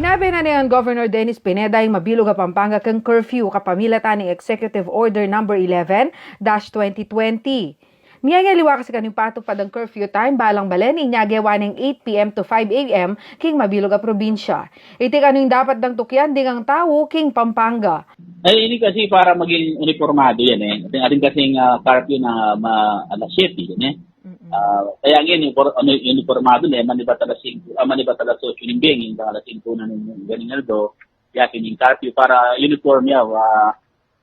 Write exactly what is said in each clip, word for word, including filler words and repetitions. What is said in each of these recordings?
Sinabi na ni Governor Dennis Pineda ing mabilug a Pampanga keng curfew kapamilatan ning Executive Order Number eleven dash twenty twenty. Nia ing aliwa kasi kanu ing patupad ing curfew time balang balen, inya gewa neng eight P M to five A M king mabilug a probinsya. Iti kanu ing dapat dang tukian ding tau king Pampanga. Ay, ini kasi para maging uniformado yan eh. Atin, atin kasing ah, curfew na ma, alas siyete yan eh. Ah, kaya ngayon, unifor, ano, uniformado na eh, manibat alas singko, ah, manibat alas otso ning bengi, hanggang alas singko na ning ganing aldo, yakin yung curfew para uniform ya, ah,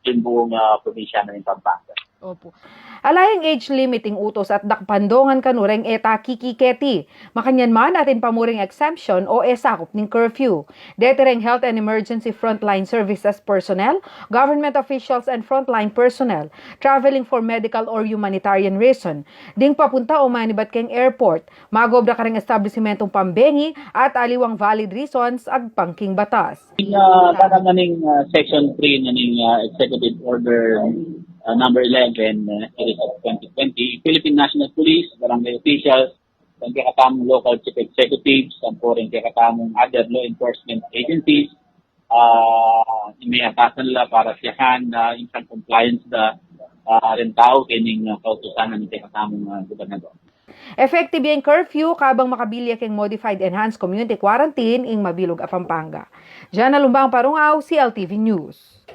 yung buong ah, probinsya na yung Pampanga. Opo. Ala ing age limit ing utos at dakpandongan kanu reng e ta kikiketi. Makanyan man atin pa mu ring exemption o e sakup ning curfew. Deti reng health and emergency frontline services personnel, government officials and frontline personnel, traveling for medical or humanitarian reason, ding papunta o manibat keng airport, mag-obra kareng establisimentong pambengi at aliwang valid reasons agpang king batas. Ing uh, para na ning uh, Section three na ning uh, Executive Order uh, number eleven uh, series of twenty twenty, Philippine National Police, barangay officials, ang kekatamung local chief executives, ang po rin kekatamung other law enforcement agencies, uh, may atasan nila para siyahan na insang compliance da uh, rin tao kening uh, kautusan ng kekatamung uh, gobernador. Effective ya ing curfew kabang makabilya keng modified enhanced community quarantine ing mabilug a Pampanga. Jana Lumbang Parungaw, C L T V News.